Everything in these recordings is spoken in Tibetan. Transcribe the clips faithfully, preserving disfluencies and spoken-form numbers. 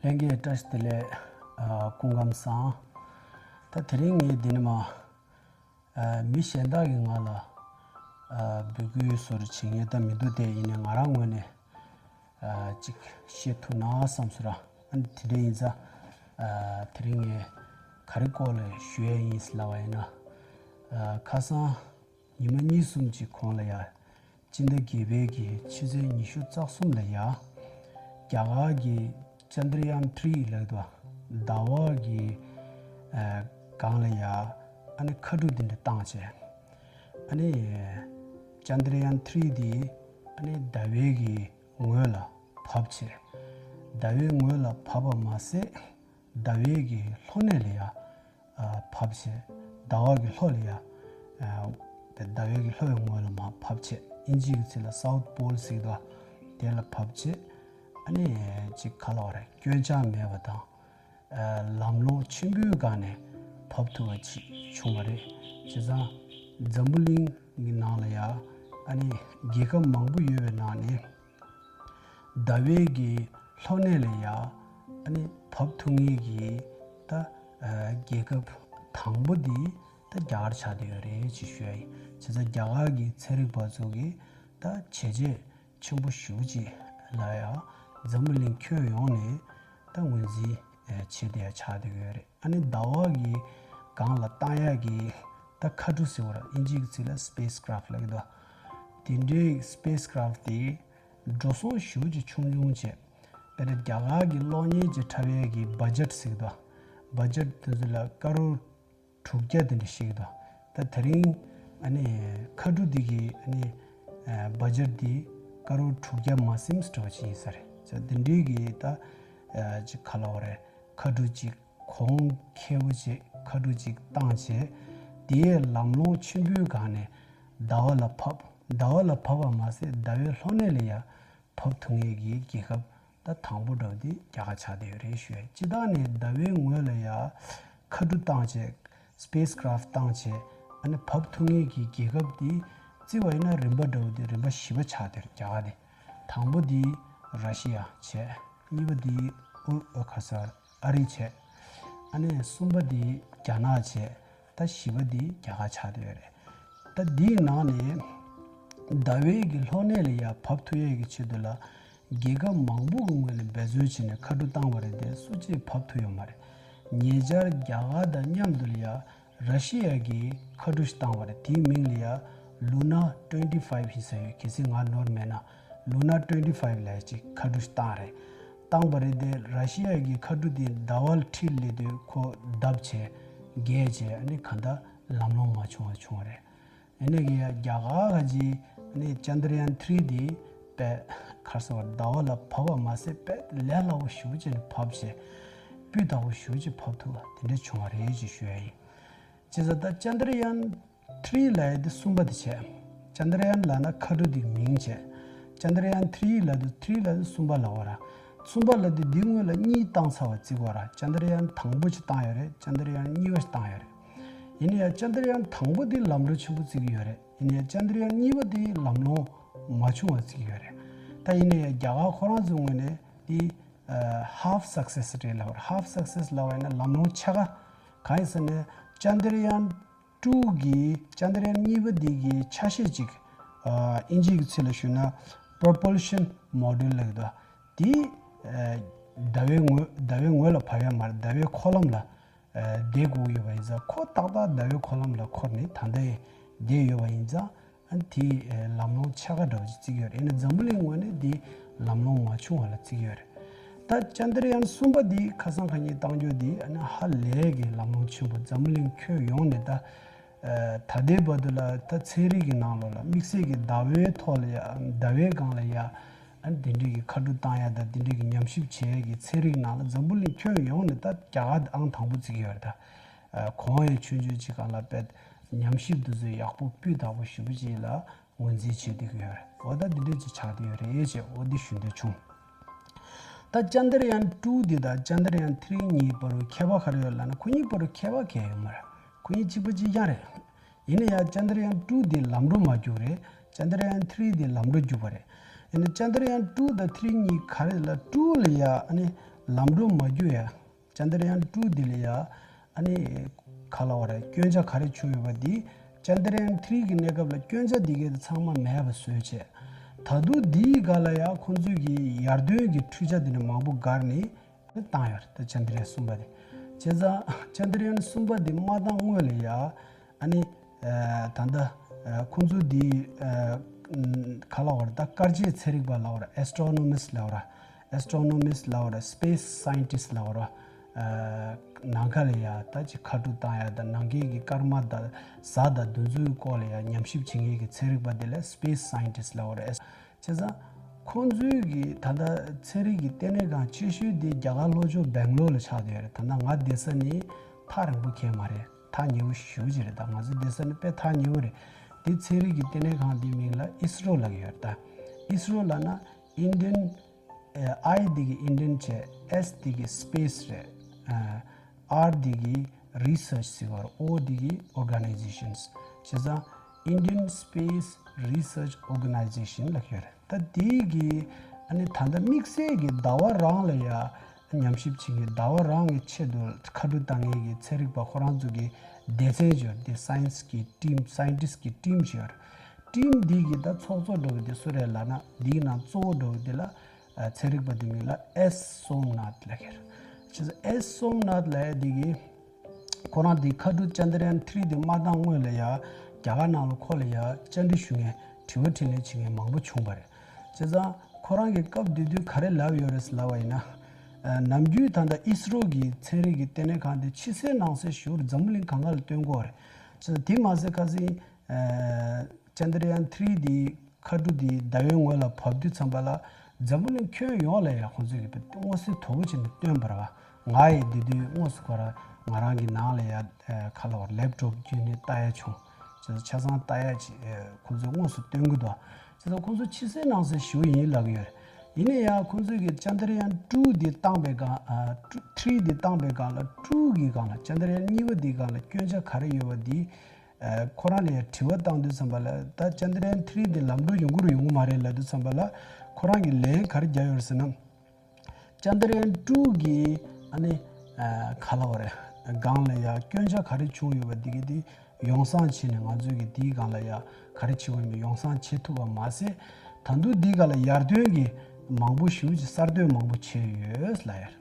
ལྷན་རྒྱས་བཀྲ་ཤིས་བདེ་ལེགས། ཨ། སྐུ་ཁམས་བཟང་། ད་དེ་རིང་ངས་འདི་ནས་མ། ཨ། མི་གཞན་དག་གིས་ང་ལ། ཨ། འབོད་སྐུལ་བཟོ་འདྲ་བྱེད་མཁན་ད་མི་འདུག་དེ་ཡིན་ནའི་ང་རང་ངོས་ནས། ཨ། ཅིག་བཤད་ཐུབ་ན་བསམ་སོང་ར། ཨ། དེ་འདྲ་ཡིན་ཙང་། ཨ། དེ་རིང་ངས་ག་རེ་སྐོར་ལ་ཞུ་ཡས་ཡིན་ལབ་པ་ཡིན་ན། ཨ། ཁ་སང་ཉི་མ་གཉིས་གསུམ་གྱི་གོང་ལ་ཡ། སྤྱི་ཟླ་བརྒྱད་པའི་གི་ཕྱི་ཚེས་ཉི་ཤུ་རྩ་གསུམ་ལ་ཡ། རྒྱ་གར་གྱི་ཅན་དྲ་ཡཱན་ཐྲི་ལབ་འདུག་ཟླ་བ་གི། ཨ། སྒང་ལ་ཡ། ཨ་ནི་མཁའ་གྲུ་འདི་འདྲ་བཏང་བྱས། ཨ་ནི་ཅན་དྲ་ཡཱན་ཐྲི་འདི་ཨ་ནི་ཟླ་བའི་གི་ངོས་ལ་བབས་བྱས། ཟླ་བའི་ངོས་ལ་བབས་པ་མ་ཟད། ཟླ་བའི་གི་ལྷོ་གནས་ལ་ཡ། ཨ། བབས་བྱས། ཟླ་བ་གི་ལྷོ་ལ་ཡ། ཨ། ཟླ་བའི་གི་ལྷོ་ཡི་ངོས་ལ་མར་བབས་བྱས། ཨིན་ཇི་གི་ཚིག་ལ་སའུཐ་པོལ་ཟེར་གི་འདུག་དེ་ལ་བབས་བྱས། ཨ་ནི་ཅིག་ག་ལབ་དགོས་རེད། སྐྱོན་ཆག་མེད་པ་དང་། ཨ། ལམ་ལྷོང་ཆེན་པོའི་སྒང་ནས་བབས་ཐུབ་པ་ཅིག་བྱུང་བ་རེད། བྱས་ཙང་འཛམ་བུ་གླིང་གི་ནང་ལ་ཡ། ཨ་ནི་རྒྱལ་ཁབ་མང་པོ་ཡོད་པའི་ནང་ནས། ཟླ་བའི་གི་ལྷོ་གནས་ལ་ཡ། ཨ་ནི་བབས་ཐུབ་མཁན་གྱི་ད། ཨ། རྒྱལ་ཁབ་དང་པོ་འདི་ད་རྒྱ་གར་ཆགས་བསྡད་ཡོད་རེད་ཅེས་ཞུ་ཡ་ཡིན། བྱས་ཙང་རྒྱ་གར་གྱི་ཚན་རིག་པ་ཚོ་གིས་ད་བྱས་རྗེས་ཆེན་པོ་ཞེ་པོ་ཅིག་ལ་ཡ། འཛམ་བུ་གླིང་ཁྱོན་ཡོངས་ནས་ད་ངོས་འཛིན། ཨ། བྱས་བསྡད་ཡ་ཆགས་བསྡད་ཡོད་རེད། ཨ་ནི་ཟླ་བ་གི་སྒང་ལ་བཏང་ཡ་གི་ད་མཁའ་གྲུ་ཟེར་བ་ར། ཨིན་ཇི་གི་ཚིག་ལ་སི་པེ་སི་ཀ་རབ་ལབ་ཀྱི་འདུག་དེ་འདྲའི་སི་པེ་སི་ཀ་རབ་དེ། འགྲོ་སོང་ཞེ་པོ་ཅིག་ཆུང་ཆུང་བྱས། དཔེར་ན་རྒྱ་གར་གྱི་གློག་བརྙན་ཅིག་འཁྲབ་ཡས་ཀྱི་བ་ཇེཊ་ཟེར་གྱི་འདུག་བ་ཇེཊ་དེ་ཚོ་ལ་ཀ་རོར་དྲུག་བརྒྱ་དེ་འདྲ་བཤད་ཀྱི་འདུག་ད་དེ་རིང་ཨ་ནི་མཁའ་གྲུ་འདི་གི་ཨ་ནི་ཨ་བ་ཇེཊ་འདི་ཀ་རོར་དྲུག་བརྒྱ་མ་ཟིན་འདྲ་བ་ཅིག་ཡིན་ས་རེད། ཙང་དེ་འདྲའི་གི་ད་ཨ་ཅིག་ག་ལབ་དགོས་རེད། མཁའ་གྲུ་ཅིག་གོང་ཁེ་པོ་ཅིག་མཁའ་གྲུ་ཅིག་བཏང་བྱས། དེའི་ལམ་ལྷོང་ཆེན་པོའི་སྒང་ནས་ཟླ་བ་ལ་བབས། ཟླ་བ་ལ་བབས་པ་མ་ཟད་ཟླ་བའི་ལྷོ་གནས་ལ་ཡ་བབས་ཐུབ་མཁན་གྱི་རྒྱལ་ཁབ་ད་དང་པོ་འདྲ་བོ་དེ་རྒྱ་གར་ཆགས་བསྡད་ཡོད་རེད་ཞུ་ཡ། སྤྱིར་བཏང་ནས་ཟླ་བའི་ངོས་ལ་ཡ་མཁའ་གྲུ་བཏང་བྱས། སི་པེ་སི་ཀ་རབ་བཏང་བྱས། ཨ་ནི་བབས་ཐུབ་མཁན་གྱི་རྒྱལ་ཁབ་དེ་བརྩིས་པ་ཡིན་ན་རིམ་པ་འདྲ་བོ་དེ་རིམ་པ་བཞི་པ་ཆགས་བསྡད་ཡོད་རེད་རྒྱ་གར་དེ། དང་པོ་དེ་ར་ཤི་ཡ་བྱས། གཉིས་པ་དེ་ཨུ་ཨ་ཁ་ས་ཨ་རི་བྱས། ཨ་ནི་གསུམ་པ་དེ་རྒྱ་ནག་བྱས། ད་བཞི་པ་དེ་རྒྱ་གར་ཆགས་བསྡད་ཡོད་རེད། ད་འདིའི་ནང་ནས་ཟླ་བའི་གི་ལྷོ་གནས་ལ་ཡ་བབས་ཐུབ་ཡས་ཀྱི་ཆེད་དུ་ལ་རྒྱལ་ཁབ་མང་པོ་གི་ངོས་ནས་འབད་བརྩོན་བྱས་ནས་མཁའ་གྲུ་བཏང་བ་རེད་དེ་སུ་གཅིག་བབས་ཐུབ་ཡོད་མ་རེད། ཉེ་ཆར་རྒྱ་གར་དང་མཉམ་དུ་ལ་ཡ་ར་ཤི་ཡ་གི་མཁའ་གྲུ་ཞིག་བཏང་བ་རེད། དེའི་མིང་ལ་ཡ་ལུ་ན་ཊུ་ཝེན་ཊི་ཕའིབ་ཡིན་ས་ཡོད། གལ་སྲིད་ང་ནོར་མེད་ན་ལུ་ན་ཊུ་ཝེན་ཊི་ཕའིབ་ལབ་ཡ་ཅིག་མཁའ་གྲུ་ཞིག་བཏང་རེད། བཏང་བ་རེད་དེ་ར་ཤི་ཡ་གི་མཁའ་གྲུ་དེ་ཟླ་བ་ལ་འཁྲིས་སླེབས་དུས་ཁོ་བརྡབ་བྱས་རྒྱས་བྱས་ཨ་ནི་གང་ལྟར་ལམ་ལྷོང་མ་བྱུང་བ་བྱུང་བ་རེད། ཨ་ནི་གི་ཡ་རྒྱ་གར་ག་ཅིག་ཨ་ནི་ཅན་དྲ་ཡཱན་ཐྲི་དེ་དཔེ་ག་རེ་ཟེར་བ་ཟླ་བ་ལ་བབས་པ་མ་ཟད་དཔེ་ལས་སླ་པོ་ཞེ་པོ་ཅིག་ནས་བབས་བྱས་སྤུས་དག་པོ་ཞེ་པོ་ཅིག་བབས་ཐུབ་པ་དེ་འདྲ་བྱུང་བ་རེད་ཅེས་ཞུ་ཡ་ཡིན། བྱས་ཙང་ད་ཅན་དྲ་ཡཱན་ཐྲི་ལབ་ཡ་དེ་གསུམ་པ་དེ་བྱས། ཅན་དྲ་ཡཱན་ལབ་ན་མཁའ་གྲུ་དེ་མིང་བྱས། ཅན་དྲ་ཡཱན་ཐྲི་ལབ་དུས་ཐྲི་ལབ་དུས་གསུམ་པ་ལབ་པ་ར། གསུམ་པ་ལབ་དུས་འདི་སྔོན་ལ་གཉིས་བཏང་ཚར་བ་བརྩི་དགོས་ར། ཅན་དྲ་ཡཱན་དང་པོ་ཅིག་བཏང་ཡོད་རེད། ཅན་དྲ་ཡཱན་གཉིས་པ་ཞིག་བཏང་ཡོད་རེད། ཡིན་ན་ཡང་ཅན་དྲ་ཡཱན་དང་པོ་དེ་ལམ་འགྲོ་ཆེན་པོ་བརྩི་གི་ཡོད་རེད། ཡིན་ན་ཡང་ཅན་དྲ་ཡཱན་གཉིས་པ་དེ་ལམ་ལྷོང་མ་བྱུང་བ་བརྩི་གི་ཡོད་རེད། ད་ཡིན་ན་ཡང་རྒྱ་གར་ཁོ་རང་ཚོའི་ངོས་ནས་དེ་ཧབ་སག་སེ་སི་རེད་ལབ་པ་ར། ཧབ་སག་སེ་སི་ལབ་པ་ཡིན་ན་ལམ་ལྷོང་ཕྱེད་ཀ། གང་ཡིན་ཟེར་ན་ཅན་དྲ་ཡཱན་ཊུ་གི་ཅན་དྲ་ཡཱན་གཉིས་པ་འདི་གི་ཆ་ཤས་ཅིག་ཨ་ཨིན་ཇི་གི་ཚིག་ལ་ཞུས་ན་པོར་པལ་ཤན་མོ་ཌུལ་ལབ་ཀྱི་འདུག་དེ་ཨ་ཟླ་བའི་ངོས་ཟླ་བའི་ངོས་ལ་བབས་ཡ་མ་རེད། ཟླ་བའི་འཁོར་ལམ་ལ་ཨ་བསྡད་དགོས་ཡོད་པ་ཡིན་ཙང་ཁོ་ཏག་ཏག་ཟླ་བའི་འཁོར་ལམ་ལ་འཁོར་ནས་ད་ལྟ་བསྡད་ཡོད་པ་ཡིན་ཙང་། ཨ་ནི་དེ་ལམ་ལྷོང་ཕྱེད་ཀ་འདྲ་བོ་ཅིག་བརྩི་གི་ཡོད་རེད། ཡིན་ན་འཛམ་བུ་གླིང་ངོས་ནས་དེ་ལམ་ལྷོང་མ་བྱུང་བ་ལ་བརྩི་གི་ཡོད་རེད། ད་ཅན་དྲ་ཡཱན་གསུམ་པ་དེ་ཁ་སང་ཁ་ཉིན་བཏང་རྒྱུ་དེ་ཨ་ནི་ཧ་ལས་ཀྱི་ལམ་ལྷོང་ཆེན་པོ། འཛམ་བུ་གླིང་ཁྱོན་ཡོངས་ནས་ད་ཨ་ད་ལྟའི་བར་དུ་ལ་ད་ཚན་རིག་གི་ནང་ལོགས་ལ་དམིགས་བསལ་གྱི་ཟླ་བའི་ཐོག་ལ་ཡ་ཟླ་བའི་སྒང་ལ་ཡ་ཨ་ནི་དེ་འདྲའི་གི་མཁའ་གྲུ་བཏང་ཡ་དང་དེ་འདྲའི་གི་ཉམས་ཞིབ་བྱེད་ཡ་གི་ཚན་རིག་ནང་ལ་འཛམ་བུ་གླིང་ཁྱོན་ཡོངས་ནས་ད་རྒྱ་གར་ཨང་དང་པོ་བརྩི་གི་ཡོད་རེད། ད་ཨ་གོང་ཡང་ཆུང་ཆུང་ཅིག་སྒང་ལ་དཔེ་ཉམས་ཞིབ་དེ་ཚོ་ཡག་པོ་སྤུས་དག་པོ་ཞེ་པོ་ཅིག་ལ་ངོས་འཛིན་བྱེད་བསྡད་ཀྱི་ཡོད་རེད། འོ་ད་འདི་འདྲ་ཅིག་ཆགས་བསྡད་ཡོད་རེད་ཅེས་འོ་འདི་ཞུ་འདོད་བྱུང་། ད་ཅན་དྲ་ཡཱན་ཊུ་འདི་དང་ཅན་དྲ་ཡཱན་ཐྲི་གཉིས་བར་དུ་ཁྱད་པར་ག་རེ་ཡོད་ལབ་ན་ཁོ་གཉིས་བར་དུ་ཁྱད་པར་གང་ཡང་ཡོད་མ་རེད། ཁོ་གཉིས་གཅིག་པ་གཅིག་རྐྱང་རེད། ཡིན་ན་ཡང་ཅན་དྲ་ཡཱན་ཊུ་འདི་ལམ་འགྲོ་མ་རྒྱུགས་རེད། ཅན་དྲ་ཡཱན་ཐྲི་འདི་ལམ་འགྲོ་རྒྱུགས་པ་རེད། ཡིན་ན་ཅན་དྲ་ཡཱན་ཊུ་དང་ཐྲི་གཉིས་ག་རེ་ལ་ཊུ་ལ་ཡ་ཨ་ནི་ ལམ་འགྲོ་མ་རྒྱུག་ཡ། ཅན་དྲ་ཡན་ཊུ་འདི་ལ་ཡ་ཨ་ནི་ག་ལབ་དགོས་རེད། སྐྱོན་ཆ་ག་རེ་བྱུང་ཡོད་པ་འདི་ཅན་དྲ་ཡན་ཐི་རི་གི་གནས་སྐབས་ལ་སྐྱོན་ཆ་འདི་གའི་ཚང་མ་མེད་པ་བཟོས་བྱས། ད་དུང་འདིའི་སྒང་ལ་ཡ་ཁོང་ཚོས་ཀྱི་ཡར་ཐོན་གྱི་འཕྲུལ་ཆ་འདི་ནས་མང་པོ་བསྒར་ནས་བཏང་ཡོད་རེད། ད་ཅན་དྲ་ཡན་གསུམ་པ་དེ། བྱས་ཙང་ཅན་དྲ་ཡན་གསུམ་པ་དེ་མ་བཏང་སྔོན་ལ་ཡ་ཨ་ནི་ད་ལྟ་ཁོང་ཚོ་འདི་ག་ལབ་དགོས་རེད། ད་སྐར་རྗེས་ཚན་རིག་པ་ལབ་དགོས་རེད། ཨེ་སི་ཊོ་ནོ་མི་སི་ཊི་ལབ་དགོས་རེད། ཨེ་སི་ཊོ་ནོ་མི་སི་ཊི་ལབ་དགོས་རེད། སི་པེ་སི་སའེན་ཊི་སི་ཊི་ལབ་དགོས་རེད། ནམ་མཁའ་ལ་ཡ་ད་ཅིག་མཁའ་གྲུ་བཏང་ཡ་དང་ནམ་མཁའི་གི་སྐར་མ་དང་གཟའ་དང་དེ་ཚོའི་སྐོར་ལ་ཡ་ཉམས་ཞིབ་བྱེད་མཁན་གྱི་ཚན་རིག་པ་དེ་ལ་སི་པེ་སི་སའེན་ཊི་སི་ཊི་ལབ་དགོས་རེད། བྱས་ཙང་ཁོང་ཚོའི་གི་ད་ལྟ་ཚན་རིག་གི་ལྟེ་གནས་ཁང་ཆེ་ཤོས་དེ་རྒྱ་གར་ལྷོ་ཕྱོགས་སྦེང་ལོར་ལ་ཆགས་བསྡད་ཡོད་རེད། ད་ལྟ་ང་བསྡད་ས་ནི་ཐག་རིང་པོ་གང་ཡང་མ་རེད། ཐག་ཉེ་བོ་ཞེ་པོ་ཅིག་རེད། ད་ང་ཚོ་བསྡད་ས་ནི་དཔེ་ཐག་ཉེ་བོ་རེད། དེ་ཚན་རིག་གི་ལྟེ་གནས་ཁང་དེའི་མིང་ལ་ཨིས་རོ་ལབ་ཀྱི་ཡོད་རེད། ད་ཨིས་རོ་ལབ་ན་ཨིན་ཌི་ཡན། ཨའི་འདི་གི་ཨིན་ཌི་ཡན་བྱས། ཨེས་འདི་གི་སི་པེ་སི་རེད། ཨར་འདི་གི་རི་སར་ཆི་ཟེར་བ་རེད། ཨོ་འདི་གི་ཨོར་ག་ནའི་ཛེ་ཤན། བྱས་ཙང་Indian Space Research Organization ལབ་ཡོད་རེད། ད་དེའི་གི་ཨ་ནི་ད་ལྟ་དམིགས་བསལ་གྱི་ཟླ་བ་རང་ལ་ཡ་ཉམས་ཞིབ་བྱེད་མཁན། ཟླ་བ་རང་གི་ཆེད་དུ་མཁའ་གྲུ་བཏང་མཁན་གྱི་ཚན་རིག་པ་ཁོ་རང་ཚོ་གི་སྡེ་ཚན་ཅིག་ཡོད་རེད། དེ་སའེན་སི་གི་ཊིམ། སའེན་ཊི་སི་ཊི་གི་ཊིམ་ཅིག་ཡོད་རེད། ཊིམ་འདི་གི་ད་ཚོགས་གཙོ་འདྲ་བོ་དེ་སུ་རེད་ལབ་ན། འདིའི་ནང་གཙོ་བོ་འདྲ་བོ་དེ་ལ་ཨ་ཚན་རིག་པ་དེ་མིང་ལ་ཨེས་སོམ་ནཱཐ་ལབ་ཀྱི་རེད། བྱས་ཙང་ཨེས་སོམ་ནཱཐ་ལབ་ཡ་དེ་གི་ཁོ་རང་དེ་མཁའ་གྲུ་ཅན་དྲ་ཡན་ཐི་རི་དེ་མ་བཏང་སྔོན་ལ་ཡ་རྒྱ་གར་ནང་ལ་ཁོ་ལ་ཡ་བཅར་འདྲི་ཞུ་མཁན། དྲི་བ་དྲིས་ལན་བྱེད་མཁན་མང་པོ་བྱུང་བ་རེད། བྱས་ཙང་ཁོ་རང་གིས་སྐབས་དེ་དུས་ག་རེ་ལབ་ཡོད་རེད་ལབ་པ་ཡིན་ན། ཨ་ནམ་རྒྱུན་ད་ལྟ་ཨིས་རོ་གི་ཚན་རིག་གི་ལྟེ་གནས་ཁང་དེ་ཕྱི་གསལ་ནང་གསལ་ཞུ་བར་འཛམ་བུ་གླིང་གང་ག་ལ་སྟོན་གྱི་ཡོད་རེད། བྱས་ཙང་དེ་མ་ཟད་ཁ་སང་ཨ་ཅན་དྲ་ཡན་ཐི་རི་དེ་མཁའ་གྲུ་དེ་ཟླ་བའི་ངོས་ལ་བབས་དུས་ཙམ་པ་ལ་འཛམ་བུ་གླིང་ཁྱོན་ཡོངས་ལ་ཡ་ཁོང་ཚོས་ཀྱི་མངོན་གསལ་དོད་པོ་བྱས་ནས་སྟོན་པ་རེད་པ། ང་ཡི་དེ་དུས་དངོས་སུ་ཁོ་རང་ང་རང་གི་ནང་ལ་ཡ་ཁ་ལོ་ལེབ་ཊོབ་བརྒྱུད་ནས་ལྟ་ཡ་བྱུང་། བྱས་ཙང་ཆ་ཚང་ལྟ་ཡ་ཅིག་ཁོང་ཚོས་དངོས་སུ་སྟོན་གྱི་འདུག། བྱས་ཙང་ཁོང་ཚོ་ཕྱི་གསལ་ནང་གསལ་ཞུ་ཡིན་ལབ་ཀྱི་ཡོད་རེད། ཡིན་ན་ཡང་ཁོང་ཚོས་ཀྱི་ཅན་དྲ་ཡན་ཊུ་འདི་བཏང་པའི་སྒང་ཨ་ཊུ་ཐི་རི་འདི་བཏང་པའི་སྒང་ལ་ཊུ་གི་སྒང་ལ་ཅན་དྲ་ཡན་གཉིས་པ་འདིའི་སྒང་ལ་སྐྱོན་ཆ་ག་རེ་ཡོད་པ་འདི། ཨ་ཁོ་རང་ལ་ཡང་དྲི་བ་བཏང་དུས་ཙམ་པ་ལ་ད་ཅན་དྲ་ཡན་ཐི་རི་འདི་ལམ་འགྲོ་ཡོང་གི་རེད་ཡོང་གི་མ་རེད་ལབ་དུས་ཙམ་པ་ལ་ཁོ་རང་གིས་ལན་ག་རེ་རྒྱག་ཡོད་རེད་ཟེར་ན། ཅན་དྲ་ཡན་ཊུ་གི་ཨ་ནི་ཨ་ག་ལབ་དགོས་རེད། སྒང་ལ་ཡ་སྐྱོན་ཆ་ག་རེ་བྱུང་ཡོད་པ་འདི་གི་འདི་ཡོ་བསྲང་བྱས་ནས་ང་ཚོས་ཀྱི་འདིའི་སྒང་ལ་ཡ་ག་རེ་བྱེད་དགོས་ཡིན་པ་ཡོ་བསྲང་བྱེད་ཐུབ་པ་མ་ཟད། ད་དུང་འདིའི་སྒང་ལ་ཡར་ཐོན་གྱི་མང་པོ་ཞེ་པོ་ཅིག་གསར་གཏོད་མང་པོ་བྱས་ཡོད་ལབ་ཡ་རེད།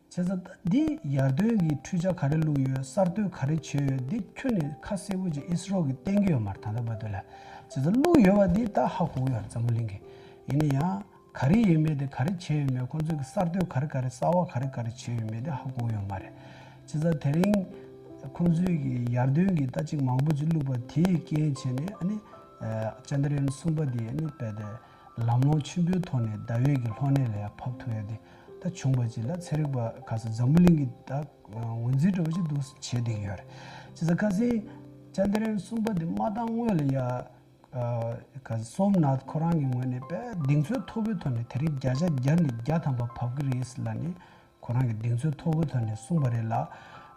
བྱས་ཙང་ད་འདི་ཡར་ཐོན་གྱི་འཕྲུལ་ཆ་ག་རེ་བླུགས་ཡོད། གསར་གཏོད་ག་རེ་བྱས་ཡོད། འདི་ཁྱོན་ནས་ཁ་གསལ་པོ་ཅིག་ཨིས་རོ་གིས་བསྟན་གྱི་ཡོད་མ་རེད། ད་ལྟ་བར་དུ་ལ། བྱས་ཙང་བླུགས་ཡོད་པ་འདི་ད་ཧ་གོ་གི་ཡོད་རེད། འཛམ་བུ་གླིང་གིས། ཡིན་ན་ཡང་ག་རེ་ཡོད་མེད་དེ་ག་རེ་བྱས་ཡོད་མེད། ཁོང་ཚོས་ཀྱི་གསར་གཏོད་ག་རེ་ག་རེ་གསར་པ་ག་རེ་ག་རེ་བྱས་ཡོད་མེད་དེ་ཧ་གོ་གི་ཡོད་མ་རེད། བྱས་ཙང་དེ་རིང་ཁོང་ཚོས་ཀྱི་ཡར་ཐོན་གྱི་ད་ཅིག་མང་པོ་ཅིག་བླུགས་པ་དེའི་རྐྱེན་བྱས་ནས་ཨ་ནི་ཨ་ཅན་དྲ་ཡན་གསུམ་པ་དེ་ཨ་ནི་རྦད་དེ་ལམ་ལྷོང་ཆེན་པོའི་ཐོག་ནས་ཟླ་བའི་གི་ལྷོ་གནས་ལ་ཡང་བབས་ཐུབ་ཡ་དེ་ད་བྱུང་བ་ཅིག་ལ་ཚན་རིག་པ་ཁ་ཤས་འཛམ་བུ་གླིང་གི་ད་ངོས་འཛིན་འདྲ་བོ་ཅིག་འདུག་བྱེད་བསྡད་ཀྱི་ཡོད་རེད། བྱས་ཙང་ཁ་སང་ཅན་དྲ་ཡན་གསུམ་པ་དེ་མ་བཏང་སྔོན་ལ་ཡ་ཨ་ཁ་སང་སོམ་ནཱཐ་ཁོ་རང་གི་ངོས་ནས་དཔེ་གདེང་ཚོད་མཐོ་པོའི་ཐོག་ནས་དེ་རིང་བརྒྱ་ཆ་བརྒྱ་ནས་བརྒྱ་ཐམ་པ་བབས་ཀྱི་རེད་ལབ་ནས། ཁོ་རང་གིས་གདེང་ཚོད་མཐོ་པོའི་ཐོག་ནས་གསུངས་པ་རེད་ལ།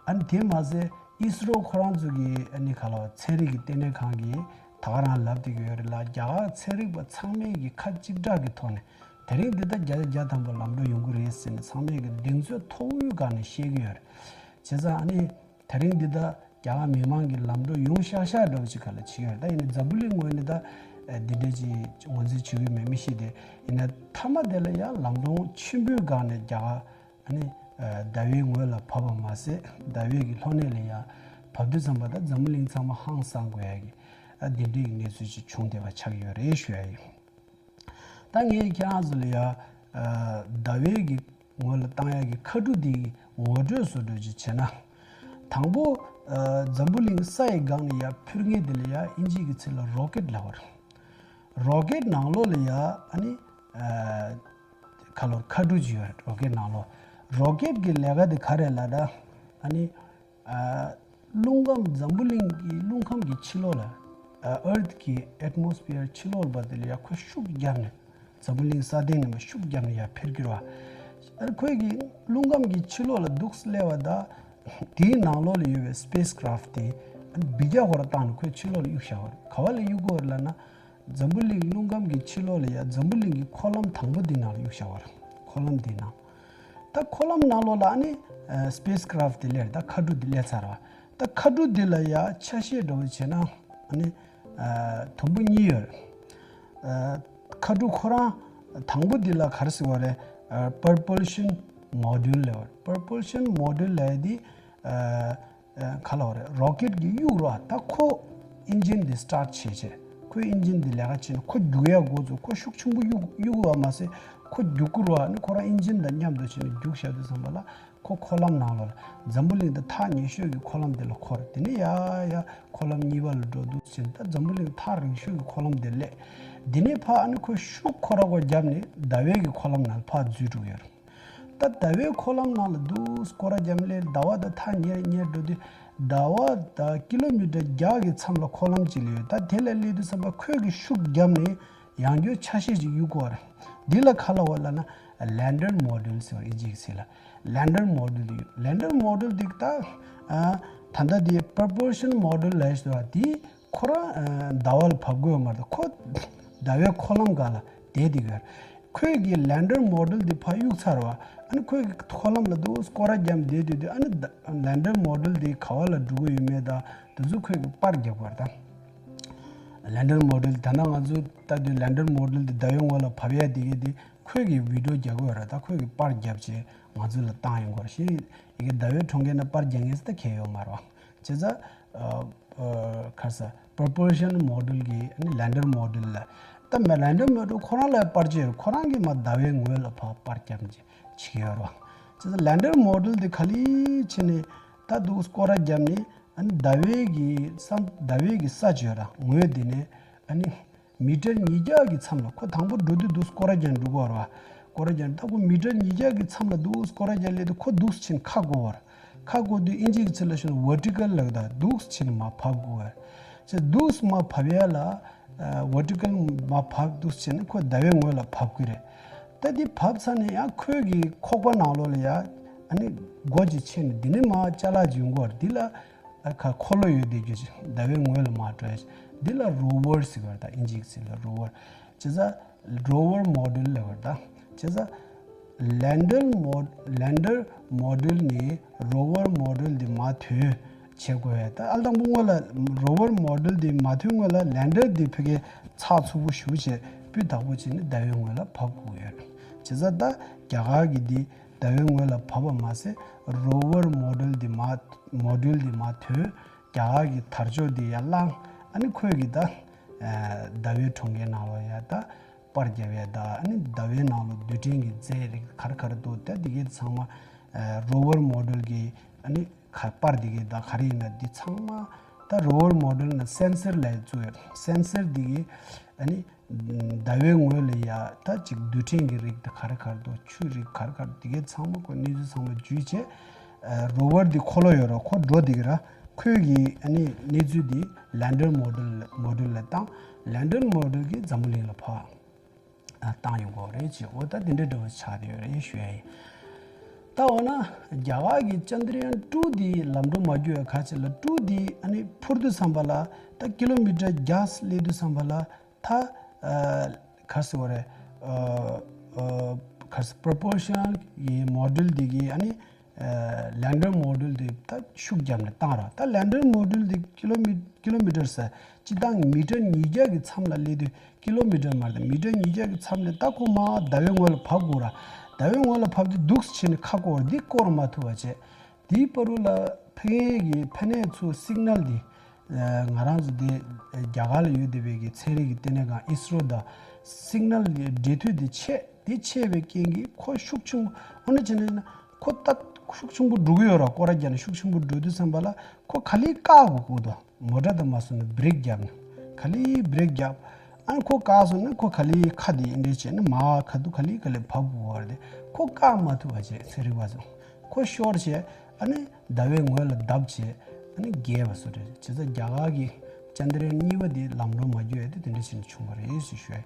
ཨ་ནི་དེ་མ་ཟད་ཨིས་རོ་ཁོ་རང་ཚོ་གི་ཨ་ནི་ག་ལབ་ཚན་རིག་གི་ལྟེ་གནས་ཁང་གིས་ད་ག་རང་ལབ་བསྡད་ཀྱི་ཡོད་རེད་ལ། རྒྱ་གར་ཚན་རིག་པ་ཚང་མས་ཀྱི་ཁ་གཅིག་གྲགས་ཀྱི་ཐོག་ནས་དེ་རིང་འདི་ལྟར་བརྒྱ་ཆ་བརྒྱ་ཐམ་པ་ལམ་འགྲོ་ཡོང་གི་རེད་ཟེར་ནས་ཚང་མས་ཀྱི་གདེང་ཚོད་མཐོ་པོའི་སྒང་ནས་བཤད་ཀྱི་ཡོད་རེད། བྱས་ཙང་ཨ་ནི་དེ་རིང་འདི་ལྟར་རྒྱ་གར་མི་མང་གི་ལམ་འགྲོ་ཡོང་ཤག་ཤག་འདྲ་བོ་ཅིག་ག་ལ་བྱེད་ཀྱི་ཡོད་རེད། ད་ཡིན་ན་འཛམ་བུ་གླིང་ངོས་ནས་ད་འདི་འདྲ་ཅིག་ངོས་འཛིན་བྱེད་ཀྱི་མེད་མི་ཤེས་ཏེ། ཡིན་ན་མཐའ་མ་དེ་ལ་ཡང་ལམ་འགྲོ་ཆེན་པོའི་སྒང་ནས་རྒྱ་གར་ཨ་ནི་ཟླ་བའི་ངོས་ལ་བབས་པ་མ་ཟད་ཟླ་བའི་གི་ལྷོ་གནས་ལ་ཡང་བབས་དུས་ཙམ་པ་ད་འཛམ་བུ་གླིང་ཚང་མ་ཧང་སང་དགོས་ཡ་གི་ཨ་འདི་འདྲའི་གི་གནས་ཚུལ་ཅིག་བྱུང་བསྡད་པ་ཆགས་ཡོད་རེད་ཞུ་ཡ་ཡིན། ད་ངས་ཁྱེད་རང་ཚོ་ལ་ཡ་ཟླ་བའི་གི་ངོས་ལ་བཏང་ཡ་གི་མཁའ་གྲུ་འདི་གི་ངོ་སྤྲོད་བཟོ་འདྲ་ཅིག་བྱས་ན། དང་པོ་འཛམ་བུ་གླིང་ས་ཡི་སྒང་ནས་ཡ་འཕུར་མཁན་དེ་ལ་ཡ་ཨིན་ཇི་གི་ཚིག་ལ་རོ་ཀེད་ལབ་པ་རེད། རོ་ཀེད་ནང་ལོགས་ལ་ཡ་ཨ་ནི་ཁ་ལོར་མཁའ་གྲུ་ཅིག་ཡོད་རེད། རོ་ཀེད་ནང་ལོགས། རོ་ཀེད་ཀྱི་ལས་ཀ་དེ་ག་རེ་ལབ་ན་ཨ་ནི་རླུང་ཁམས་འཛམ་བུ་གླིང་གི་རླུང་ཁམས་ཀྱི་ཕྱི་ལོགས་ལ་ཨར་ཐི་གི་ཨེཊ་མོ་སི་ཕི་ཡར་ཕྱི་ལོགས་ལ་བ་དེ་ལ་ཡ་ཁོ་ཤུགས་བརྒྱབ་ནས་འཛམ་བུ་གླིང་ས་སྟེང་ནས་མ་ཤུགས་བརྒྱབ་ནས་ཡར་འཕུར་གྱི་རེད་བ། ཨ་ཁོས་ཀྱི་རླུང་ཁམས་ཀྱི་ཕྱི་ལོགས་ལ་འདུག་སླེབས་པ་ད་དེའི་ནང་ལོགས་ལ་ཡོད་པའི་སི་པེ་སི་ཀ་རབ་དེ་འབུད་རྒྱག་ཁོ་ར་བཏང་ནས་ཁོས་ཕྱི་ལོགས་ལ་གཡུག་བཞག་པ་རེད། ག་བ་ལ་གཡུག་གོ་རེད་ལབ་ན། འཛམ་བུ་གླིང་རླུང་ཁམས་ཀྱི་ཕྱི་ལོགས་ལ་ཡ་འཛམ་བུ་གླིང་གི་འཁོར་ལམ་དང་པོ་འདི་ནང་ལ་གཡུག་བཞག་པ་རེད། འཁོར་ལམ་འདི་ནང་ ད་འཁོར་ལམ་ནང་ལོགས་ལ་ཨ་ནི་སྤེ་སི་ཀ་རབ་ཊི་དེ་སླེབས་རེད། ད་མཁའ་འགྲུལ་དེ་སླེབས་ཚར་བ། ད་མཁའ་འགྲུལ་དེ་ལ་ཡ་ཆ་ཤས་འདྲ་བོ་བྱས་ན་ཨ་ནི་དུམ་བུ་གཉིས་ཡོད་རེད། མཁའ་འགྲུལ་ཁོ་རང་དང་པོ་འདི་ལ་ག་རེ་ཟེར་བ་རེད། Propulsion Module ལབ་པ་རེད། Propulsion Module ལབ་ཡ་འདི་ག་ལབ་པ་རེད། རོ་ཀེཊ་གི་གཡུག་རོགས། ད་ཁོ་ཨིན་ཇིན་འདི་སི་ཊར་ཊི་བྱས་བྱས། ཁོའི་ཨིན་ཇིན་འདི་ལས་ཀ་བྱས་ནས་ཁོ་རྒྱུག་ཡ་འགོ་བཙུགས། ཁོ་ཤུགས་ཆེན་པོ་གཡུག་གཡུག་པ་མ་ཟད་ཁོ་རྒྱུག་གི་རོགས། ཨ་ནི་ཁོ་རང་ཨིན་ཇིན་དང་མཉམ་དུ་བྱས་ནས་རྒྱུག་བཞག་དུས་ཙམ་པ་ལ། ཁོ་འཁོར་ལམ་ནང་ལོགས་ལ་འཛམ་བུ་གླིང་དང་ཐག་ཉེ་ཤོས་ཀྱི་འཁོར་ལམ་དེ་ལ་འཁོར། དེ་ནས་ཡ་ཡ་འཁོར་ལམ་གཉིས་པ་ལ་འགྲོ་འདུག་ཟེར་ནས། ད་འཛམ་བུ་གླིང་ཐག་རིང་ཤོས་ཀྱི་འཁོར་ལམ་དེ་སླེབས། དེ་ནས་ཕར་ཨ་ནི་ཁོས་ཤུགས་ཁོ་ར་ཁོ་བརྒྱབ་ནས་ཟླ་བའི་གི་འཁོར་ལམ་ནང་ལ་ཕར་འཛུལ་འགྲོ་གི་ཡོད་རེད། ད་ཟླ་བའི་འཁོར་ལམ་ནང་ལ་འདུག་སྐོར་ར་བརྒྱབ་ནས་ཟླ་བ་དང་ཐག་ཉེ་རུ་ཉེ་རུ་འགྲོ་དུས། ཟླ་བ་དང་ཀི་ལོ་མི་ཊར་བརྒྱ་གི་མཚམས་ལ་འཁོར་ལམ་ཅིག་སླེབས་ཡོད། ད་དེ་ལ་སླེབས་དུས་ཙམ་པ་ཁོས་གི་ཤུགས་བརྒྱབ་ནས་ཡང་བསྐྱར་ཆ་ཤས་ཅིག་གཡུག་དགོས་རེད། འདི་ལ་ག་ལབ་པ་ལབ་ན་ལེན་ཌར་མོ་ཌུལ་ཟེར་བ་ཨིན་ཇིའི་ཚིག་ལ། ལེན་ཌར་མོ་ཌུལ་དེ་ཡོད། ལེན་ཌར་མོ་ཌུལ་དེ་ད་ཨ་ད་ལྟ་དེ་པོར་པལ་ཤན་མོ་ཌུལ་ལབ་ཡ་ཞིག་འདུག་བ། དེ་ཁོ་རང་ཨ་ཟླ་བ་ལ་བབས་དགོས་མ་རེད། ཁོ་ཟླ་བའི་འཁོར་ལམ་སྒང་ལ་བསྡད་བསྡད་ཡོད། ཁོས་གི་ལེན་ཌར་མོ་ཌུལ་དེ་ཕར་གཡུག་ཚར་བ། ཨ་ནི་ཁོས་གི་འཁོར་ལམ་ལ་འདུག་སྐོར་ར་བརྒྱབ་བསྡད་དུས་དུས། ཨ་ནི་ཟླ་ལེན་ཌར་མོ་ཌུལ་དེ་ག་བ་ལ་འགྲོ་གི་ཡོད་མེད་དང་དེ་ཚོ་ཁོས་གི་པར་རྒྱག་པ་རེད་ད། ལེན་ཌར་མོ་ཌུལ་ད་ལྟ་ང་ཚོ་ལྟ་དུས་ལེན་ཌར་མོ་ཌུལ་དེ་ཟླ་བའི་ངོས་ལ་བབས་ཡ་དེ་གི་དེ་ཁོས་གི་བི་ཌི་ཡོ་རྒྱག་གི་ཡོད་རེད། ད་ཁོས་གི་པར་རྒྱབ་བྱས་ང་ཚོ་ལ་བཏང་ཡོང་གི་ཡོད་རེད། ཤི་ཡི་གེ་ཟླ་བའི་གྲོང་ཁྱེར་ན་པར་རྒྱག་མཁན་ཟེར་ད་གང་ཡང་ཡོད་མ་རེད་བ། བྱས་ཙང་ཨ་ཨ་ག་རེ་ཟེར། པོར་པལ་ཤན་མོ་ཌུལ་གི་ཨ་ནི་ལེན་ཌར་མོ་ཌུལ་ལ། ད་མ་ལེན་ཌར་མོ་ཌུལ་ཁོ་རང་ལ་པར་ཅིག་ཡོད་རེད། ཁོ་རང་གིས་མར་ཟླ་བའི་ངོས་ལ་ཕར་པར་རྒྱབ་བྱས་བྱེད་ཀྱི་ཡོད་རེད་བ། བྱས་ཙང་ལེན་ཌར་མོ་ཌུལ་དེ་ག་ལེར་བྱས་ནས་ད་འདུག་སྐོར་ར་བརྒྱབ་ནས། ཨ་ནི་ཟླ་བའི་གི་ས་ཟླ་བའི་གི་ས་ཅིག་ཡོད་རེད། ངོས་དེ་ནས་ཨ་ནི་མི་ཊར་ཉིས་བརྒྱ་གི་མཚམས་ལ། ཁོ་དང་པོ་འགྲོ་དུས་འདུག་སྐོར་ར་རྒྱག་འགྲོ་གི་ཡོད་རེད་བ། སྐོར་ར་རྒྱག་ད་ཁོ་མི་ཊར་ཉིས་བརྒྱ་གི་མཚམས་ལ་འདུག་སྐོར་ར་རྒྱག་སླེབས་དུས་ཁོ་འདུག་སེ་བྱས་ནས་ཁ་སྒོར་བ་རེད། ཁ་སྒོར་དུས་ཨིན་ཇིའི་ཚིག་ལ་ཞུ་ན་ཝར་ཊི་ཀལ་ལབ་ད། འདུག་སེ་བྱས་ནས་མར་བབས་དགོས་པ་རེད། བྱས་འདུག་སེ་མར་བབས་ཡ་ལ་ཝར་ཊི་ཀལ་མར་བབས། འདུག་སེ་བྱས་ནས་ཁོ་ཟླ་བའི་ངོས་ལ་བབས་ཀྱི་རེད། ད་འདི་བབས་ཚར་ནས་ཡང་ཁོའི་གི་ཁོག་པ་ནང་ལོགས་ལ་ཡ་ཨ་ནི་སྒོ་ཅིག་ཕྱེ་ནས་འདི་ནས་མར་ཅ་ལག་ཅིག་ཡོང་གི་ཡོད་རེད། འདི་ལ་ཨ་ཁ་འཁོར་ལོ་ཡོད་བསྡད་རྒྱུ་ཅིག་ཟླ་བའི་ངོས་ལ་མར་འགྲོ་ཡ་ཅིག་འདི་ལ་རོ་ཝར་ཟེར་གི་ཡོད་རེད། ད་ཨིན་ཇིའི་ཚིག་ལ་རོ་ཝར། བྱས་ཙང་རོ་ཝར་མོ་ཌུལ་ལབ་པ་རེད་ད། བྱས་ཙང་ལེན་ཌར་མོ་ལེན་ཌར་མོ་ཌུལ་ནས་རོ་ཝར་མོ་ཌུལ་འདི་མར་ཐོན་བྱེད་དགོས་པས། ད་ཨ་དང་པོ་སྔོན་ལ་རོ་ཝར་མོ་ཌུལ་འདི་མར་ཐོན་སྔོན་ལ་ལེན་ཌར་འདི་ཕ་གིར་ཚགས་ཚུད་པོ་ཞེ་པོ་བྱས་སྤུས་དག་པོ་བྱས་ནས་ཟླ་བའི་ངོས་ལ་བབས་དགོས་ཡོད་རེད། བྱས་ཙང་ད་རྒྱ་གར་གྱི་འདི་ཟླ་བའི་ངོས་ལ་བབས་པ་མ་ཟད་རོ་ཝར་མོ་ཌུལ་འདི་མར་མོ་ཌུལ་འདི་མར་ཐོན། རྒྱ་གར་གྱི་དར་ལྕོག་འདི་ཡར་བསླངས། ཨ་ནི་ཁོས་གི་ད་ཨ་ཟླ་བའི་གྲོང་ཁྱེར་ནང་ལོགས་ཡ་ད་པར་རྒྱབ་ཡ་ད། ཨ་ནི་ཟླ་བའི་ནང་ལོགས་རྡུལ་ཕྲན་གྱི་རྫས་རིགས་ག་རེ་ག་རེ་འདུག་ད་འདི་གའི་ཚང་མ་ཨ་རོ་ཝར་མོ་ཌུལ་གྱི་ཨ་ནི་ག་པར་འདི་གའི་ད་ག་རེ་ཡིན་ན་འདི་ཚང་མ། ད་རོ་ཝར་མོ་ཌུལ་ནང་སེན་སར་ལབ་ཡ་བཙུགས་ཡོད། སེན་སར་འདི་གིས་ཨ་ནི་ཟླ་བའི་ངོས་ལ་ཡ་ད་ཅིག་རྡུལ་ཕྲན་གྱི་རིགས་ད་ག་རེ་ག་རེ་འདུག་ཆུ་རིགས་ག་རེ་ག་རེ་འདི་གའི་ཚང་མ་ཁོ་གནས་ཚུལ་ཚང་མ་བརྒྱུད་བྱས། ཨ་རོ་ཝར་འདི་འཁོར་ལོ་ཡོད་ར་ཁོ་འགྲོ་འདི་གི་ར། ཁོས་གི་ཨ་ནི་གནས་ཚུལ་འདི་ལེན་ཌར་མོ་ཌུལ་མོ་ཌུལ་ལ་བཏང་། ལེན་ཌར་མོ་ཌུལ་གིས་འཛམ་བུ་གླིང་ལ་ཕར་ཨ་བཏང་ཡོང་གི་ཡོད་རེད་ཅེས། འོ་ད་འདི་འདྲ་འདྲ་བོ་ཆགས་བསྡད་ཡོད་རེད་ཞུ་ཡ་ཡིན། ད་འོ་ན་རྒྱ་གར་གྱི་ཅན་དྲ་ཡཱན་ཊུ་འདི་ལམ་འགྲོ་མ་བརྒྱུད་ཡ་ག་ཅིག་ལ་ཊུ་འདི་ཨ་ནི་འཕུར་དུས་ཙམ་པ་ལ་ད་ཀི་ལོ་མི་ཊར་བརྒྱ་སླེབས་དུས་ཙམ་པ་ལ། ད་ཨ་ག་རེ་ཟེར་བ་རེད། ཨ་ཨ་ག་རེ་ཟེར། པོར་པལ་ཤན་གྱི་མོ་ཌུལ་འདི་གིས་ཨ་ནི་ཨ་ལེན་ཌར་མོ་ཌུལ་འདི་ད་ཤུགས་བརྒྱབ་ནས་བཏང་ར། ད་ལེན་ཌར་མོ་ཌུལ་འདི་ཀི་ལོ་མི་ཀི་ལོ་མི་ཊར་ཟེར་སྤྱིར་བཏང་མི་ཊར་ཉིས་བརྒྱ་གི་མཚམས་ལ་སླེབས་དུས། ཀི་ལོ་མི་ཊར་མ་རེད། མི་ཊར་ཉིས་བརྒྱ་གི་མཚམས་ནས་ད་ཁོ་མར་ཟླ་བའི་ངོས་ལ་བབས་དགོས་ར། ཟླ་བའི་ངོས་ལ་བབས་དུས་འདུག་སེ་བྱས་ནས་ཁ་སྐོར་འདི་སྐོར་མ་ཐུབ་པ་བྱས། དེའི་བར་དུ་ལ་ཕ་གིའི་གི་ཕ་ནས་ཚུར་སིག་ནལ་འདི་ཨ་ང་རང་ཚོ་དེ་རྒྱ་གར་ལ་ཡོད་བསྡད་པའི་གི་ཚན་རིག་གི་ལྟེ་གནས་ཁང་ཨི་སི་རོ་དང་སིག་ནལ་གྱི་འབྲེལ་མཐུད་དེ་ཆད། དེ་ཆད་པའི་རྐྱེན་གྱིས་ཁོ་ཤུགས་ཆེན་པོ་འོ་ན་བྱས་ན་ཁོ་ད་ཤུགས་ཆེན་པོ་འགྲོ་གི་ཡོད་ར། སྐོར་ར་རྒྱག་ནས་ཤུགས་ཆེན་པོ་འགྲོ་དུས་ཙམ་པ་ལ་ཁོ་ག་ལེར་བཀག་དགོས་ཀྱི་འདུག་མོ་ཊ་དང་མ་སོང་ན་བྷི་རེག་རྒྱབ་ནས་ག་ལེར་བྷི་རེག་རྒྱབ། ཨ་ནི་ཁོ་བཀག་སོང་ན་ཁོ་ག་ལེར་ཁ་དེ་འདི་འདྲ་བྱས་ནས་མར་ཁ་ཐུག་ག་ལེར་ག་ལེར་བབས་དགོས་པ་རེད། ཁོ་བཀག་མ་ཐུབ་པ་བྱས་ཚན་རིག་པ་ཚོ་ཁོ་ཤོར་བྱས། ཨ་ནི་ཟླ་བའི་ངོས་ལ་བརྡབས་བྱས། ཨ་ནི་རྒྱས་པ་བཟོ་འདྲ་རེད། བྱས་ཙང་རྒྱ་གར་གྱི་ཅན་དྲ་ཡཱན་གཉིས་པ་དེ་ལམ་འགྲོ་མ་བརྒྱུད་ཡ་དེ་དེ་འདྲ་བྱས་ནས་བྱུང་བ་རེད་ཟེར་ཞུ་ཡ་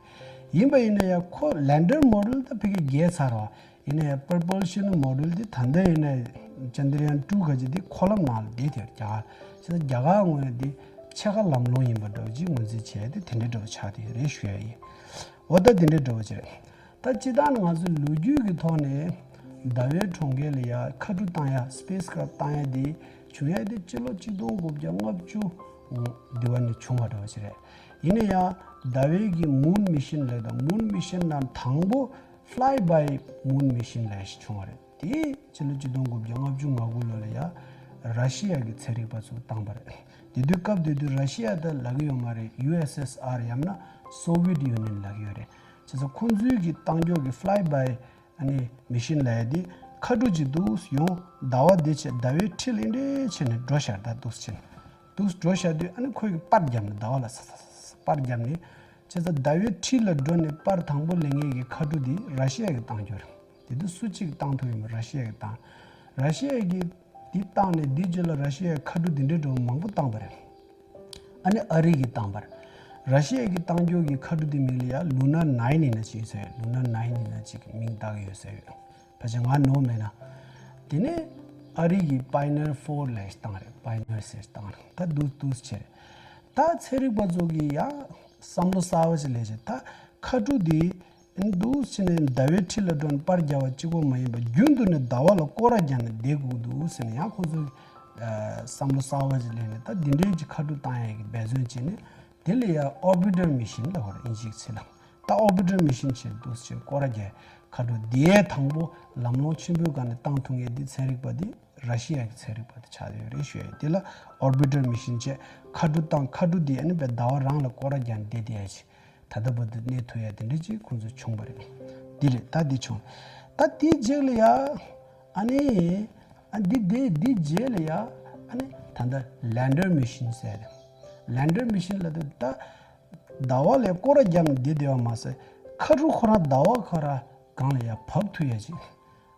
ཡིན། ཡིན་པ་ཡིན་ན་ཡང་ཁོ་ལེན་ཌར་མོ་ཌུལ་ད་ཕ་གིར་རྒྱས་ཚར་བ། ཡིན་ན་ཡང་པོར་པལ་ཤན་མོ་ཌུལ་འདི་ད་ལྟ་ཡིན་ན་ཅན་དྲ་ཡཱན་ཊུ་ག་ཅིག་འདི་འཁོར་ལམ་ནང་ལ་བསྡད་དེ་རྒྱ་གར། བྱས་ཙང་རྒྱ་གར་ངོས་འདི་ཕྱེད་ཀ་ལམ་ལྷོང་ཡིན་པ་འདྲ་བོ་ཅིག་ངོས་འཛིན་བྱས་ཏེ་དེ་འདྲའི་འདྲ་བོ་ཆགས་བསྡད་ཡོད་རེད་ཞུ་ཡ་ཡིན། འོ་ད་དེ་འདྲའི་འདྲ་བོ་ཅིག་རེད། ད་སྤྱིར་བཏང་ནས་ང་ཚོ་ལོ་རྒྱུས་ཀྱི་ཐོག་ནས་ ཟླ་བའི་གྲོང་ཁྱེར་ལ་ཡ་ཁ་གྲུ་བཏང་ཡ། སི་པེ་སི་ཀ་རབ་བཏང་ཡ་དེ་བྱུང་ཡ་དེ་སྤྱི་ལོ་གཅིག་སྟོང་དགུ་བརྒྱ་ལྔ་བཅུ་འདི་བ་ནས་བྱུང་བ་འདྲ་བ་ཞིག་རེད། ཡིན་ན་ཡང་ཟླ་བའི་གི་Moon Mission ལབ་ད། Moon Mission ནང་དང་པོ་Fly by Moon Mission ལབ་ཞིག་བྱུང་བ་རེད། དེ་སྤྱི་ལོ་གཅིག་སྟོང་དགུ་བརྒྱ་ལྔ་བཅུ་ང་དགུ་ལོ་ལ་ཡ་ར་ཤི་ཡ་གི་ཚན་རིག་པ་ཚོས་བཏང་པ་རེད། དེ་དུས་སྐབས་དེ་དུས་ར་ཤི་ཡ་ད་ལབ་ཀྱི་ཡོད་མ་རེད། ཡུ་ཨེས་ཨེས་ཨར་ཡང་ན་Soviet Union ལབ་ཀྱི་ཡོད་རེད། བྱས་ཙང་ཁོང་ཚོའི་གི་བཏང་ཕྱོགས་ཀྱི་Fly by ཨ་ནི་Mission ལབ་ཡ་དེ་ཁ་གྲུ་ཅིག་འདུག་ཡོང་ཟླ་བ་འདི་བྱས། ཟླ་བའི་འཁྲིས་ལ་འདྲེ་བྱས་ནས་འགྲོ་ཤར། ད་འདུག་བྱས་ནས་འདུག་འགྲོ་ཤར་དུས་ཨ་ནི་ཁོས་གི་པར་བརྒྱབ་ནས་ཟླ་བ་ལ་ས་ས་ས་ས་པར་བརྒྱབ་ནས། བྱས་ཙང་ཟླ་བའི་འཁྲིས་ལ་འགྲོ་ནས་པར་དང་པོ་ལེན་མཁན་གྱི་ཁ་གྲུ་འདི་ར་ཤི་ཡ་གི་བཏང་རྒྱུ་རེད། དེ་དུས་སུ་གཅིག་བཏང་ཐུབ་ཡོད་མ་རེད། ར་ཤི་ཡ་གི་བཏང་། ར་ཤི་ཡ་གི་འདི་བཏང་ནས་འདི་རྗེས་ལ་ར་ཤི་ཡ་གི་ཁ་གྲུ་འདི་འདྲའི་འདྲ་བོ་མང་པོ་བཏང་པ་རེད། ཨ་ནི་ཨ་རི་གིས་བཏང་པ་རེད། ར་ཤི་ཡ་གིས་བཏང་རྒྱུ་གི་ཁ་གྲུ་འདི་མིང་ལ་ཡ་Luna Nine ཡིན་ན་ཅིག་ཡོད་ས་ཡོད། Luna Nine ཡིན་ན་ཅིག་མིང་བཏགས་ཀྱི་ཡོད་ས་ཡོད། ཕལ་ཆེར་ང་ནོར་མེད་ན། དེ་ནས་ཨ་རི་གིས་Pioneer Four ལབ་ཞིག་བཏང་རེད། Pioneer ཟེར་བཏང་རེད། ད་འདུག་འདུག་བྱས་རེད། ད་ཚན་རིག་པ་ཚོ་གིས་ཡ་བསམ་བློ་གསར་བ་ཞིག་སླེབས་བྱས། ད་ཁ་གྲུ་འདི་འདུག་བྱས་ནས་ཟླ་བའི་འཁྲིས་ལ་འགྲོ་ནས་པར་རྒྱག་པ་གཅིག་པོ་མ་ཡིན་པར་རྒྱུན་དུ་ནས་ཟླ་བ་ལ་སྐོར་ར་རྒྱག་ནས་བསྡད་དགོས་འདུག་ཟེར་ནས་ཡང་ཁོ་ཚོས་ཨ་བསམ་བློ་གསར་བ་ཞིག་སླེབས་ནས། ད་འདི་འདྲའི་ཅིག་ཁ་གྲུ་བཏང་ཡས་ཀྱི་འབད་བརྩོན་བྱས་ནས། དེ་ལ་ཡ་Orbital Mission ལབ་པ་རེད། དབྱིན་ཇིའི་ཚིག་ལ། ད་Orbital Mission བྱས་འདུག་བྱས་སྐོར་ར་རྒྱག་ཁ་གྲུ་འདི་ཡས་དང་པོ་ལམ་ལྷོང་ཆེན་པོའི་སྒང་ནས་བཏང་ཐུབ་མཁན་འདི་ཚན་རིག་པ་འདི་ར་ཤི་ཡ་གི་ཚན་རིག་པ་དེ་ཆགས་ཡོད་རེད་ཞུ་ཡ་ཡིན། དེ་ལ་Orbital Mission བྱས་ཁ་གྲུ་བཏང་། ཁ་གྲུ་འདི་ཨ་ནི་བས་ཟླ་བ་རང་ལ་སྐོར་ར་རྒྱག་ནས་བསྡད་བསྡད་ཡ་ཅིག་ད་ལྟ་བར་དུ་གནས་ཐུབ་ཡ་དེ་འདྲ་ཅིག་ཁོང་ཚོ་བྱུང་བ་རེད། འདི་རེད། ད་འདི་བྱུང་། ད་དེའི་རྗེས་ལ་ཡ་ཨ་ནི་ཨ་འདི་འདི་འདི་རྗེས་ལ་ཡ་ཨ་ནི་ད་ལྟ་Lander Mission ཟེར་རེད། Lander Mission ལབ་དུས་ད་ཟླ་བ་ལ་སྐོར་ར་བརྒྱབ་ནས་བསྡད་བསྡད་པ་མ་ཟད། ཁ་གྲུ་ཁོ་རང་ཟླ་བ་ཁོ་རང་སྒང་ལ་ཡ་བབས་ཐུབ་ཡ་ཅིག་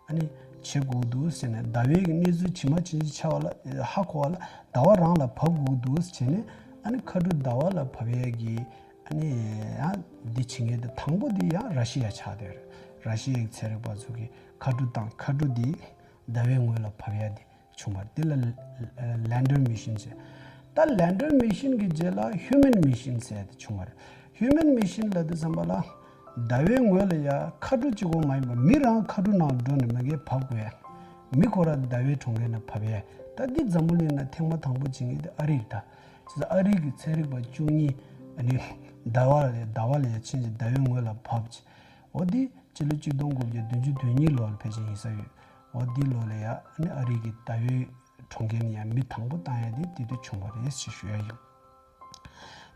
ཨ་ནི་བྱེད་དགོས་འདུག་ཟེར་ནས། ཟླ་བའི་གི་གནས་ཚུལ་ཇི་མ་ཇི་བཞིན་ཆ་བ་ལ་ཧ་གོ་བ་ལ་ཟླ་བ་རང་ལ་བབས་དགོས་འདུག་བྱས་ནས། ཨ་ནི་ཁ་གྲུ་ཟླ་བ་ལ་བབས་ཡས་ཀྱི་ཨ་ནི་ཡང་འདི་བྱེད་མཁན་དེ་དང་པོ་འདི་ཡང་ར་ཤི་ཡ་ཆགས་བསྡད་ཡོད་རེད། ར་ཤི་ཡའི་ཚན་རིག་པ་ཚོ་གིས་ཁ་གྲུ་བཏང་། ཁ་གྲུ་འདི་ཟླ་བའི་ངོས་ལ་བབས་ཡས་འདི་བྱུང་བ་རེད། འདི་ལ་Lander Mission ཟེར། ད་Lander Mission གི་རྗེས་ལ་Human Mission ཟེར་དེ་བྱུང་བ་རེད། Human Mission ལབ་དུས་ཙམ་པ་ལ་ཟླ་བའི་ངོས་ལ་ཡ་ཁ་གྲུ་གཅིག་པོ་མ་ཡིན་པར་མི་རང་ཁ་གྲུ་ནང་འགྲོ་ནས་མ་གིར་བབས་དགོས་ཡ། མི་ཁོ་ར་ཟླ་བའི་གྲོང་ཁྱེར་ནང་བབས་ཡ། ད་འདི་འཛམ་བུ་གླིང་ནང་ཐེངས་མ་དང་པོ་བྱེད་མཁན་དེ་ཨ་རི་རེད། ད་བྱས་ཙང་ཨ་རི་གི་ཚན་རིག་པ་བཅུ་གཉིས་ཨ་ནི་ཟླ་བ་ལ་ཟླ་བ་ལ་ཡ་ཕྱིན་ཅིག་ཟླ་བའི་ངོས་ལ་བབས་ཅིག་འོ་འདི་སྤྱི་ལོ་གཅིག་སྟོང་དགུ་བརྒྱ་བདུན་ཅུ་དོན་གཉིས་ལོ་ལ་ཕལ་ཆེར་ཡིན་ས་ཡོད། འོ་འདི་ལོ་ལ་ཡ་ཨ་ནི་ཨ་རི་གི་ཟླ་བའི་གྲོང་ཁྱེར་ནས་ཡང་མི་དང་པོ་བཏང་ཡ་དེ་དེ་དུས་བྱུང་བ་རེད་ཞེས་ཞུ་ཡ་ཡིན།